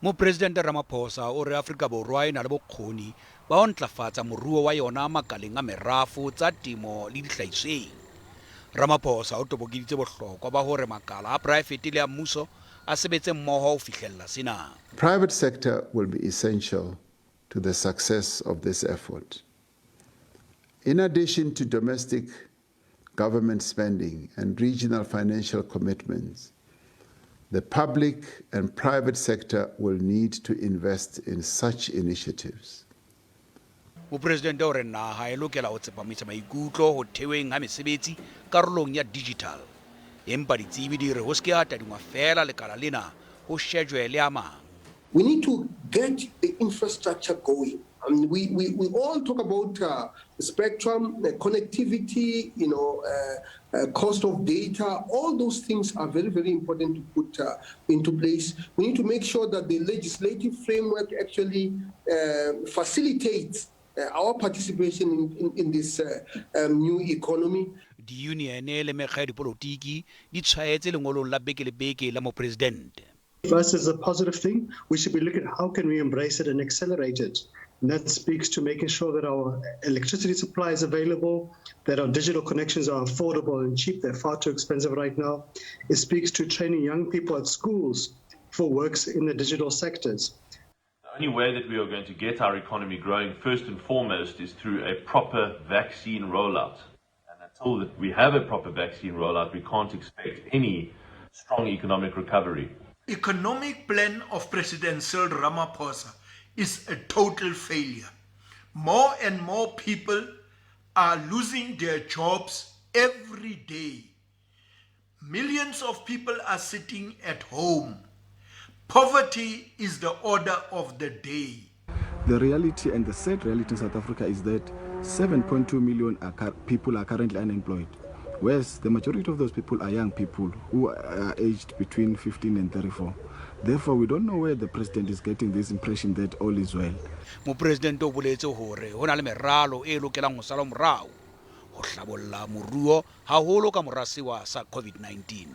Mopresidente Ramaphosa o re Afrika Borwa e na le bokgoni ba ho ntlafatsa moruo wa yona makaleng a merafo, tsa temo le dihlahisweng. Ramaphosa o tobokeditse bohlokwa ba hore makala a poraefete le a mmuso a sebetse mmoho ho fihlella sena. Private sector will be essential to the success of this effort. In addition to domestic government spending and regional financial commitments, the public and private sector will need to invest in such initiatives. Mopresidente o re naha e lokela ho tsepamisa maikutlo ho theweng ha mesebetsi karolong ya digital. Empa ditsebi di re ho se ke ha tadingwa feela lekala lena, ho shejwe le a mang. We need to get the infrastructure going. I mean, we all talk about spectrum, connectivity, cost of data. All those things are very, very important to put into place. We need to make sure that the legislative framework actually facilitates our participation in this new economy. Diyuniene le mekga ya dipolotiki di tshwaetse lengolong la beke le beke la mopresidente. For us, it's a positive thing. We should be looking at how can we embrace it and accelerate it. And that speaks to making sure that our electricity supply is available, that our digital connections are affordable and cheap. They're far too expensive right now. It speaks to training young people at schools for works in the digital sectors. The only way that we are going to get our economy growing, first and foremost, is through a proper vaccine rollout. And until we have a proper vaccine rollout, we can't expect any strong economic recovery. Economic plan of President Cyril Ramaphosa is a total failure. More and more people are losing their jobs every day. Millions of people are sitting at home. Poverty is the order of the day. The reality and the sad reality in South Africa is that 7.2 million people are currently unemployed, whereas the majority of those people are young people who are aged between 15 and 34. Therefore, we don't know where the president is getting this impression that all is well. Mopresidente o boletse hore ho na le meralo e lokelang ho salwa morao ho hlabolla moruo haholo ka mora sewa sa COVID-19.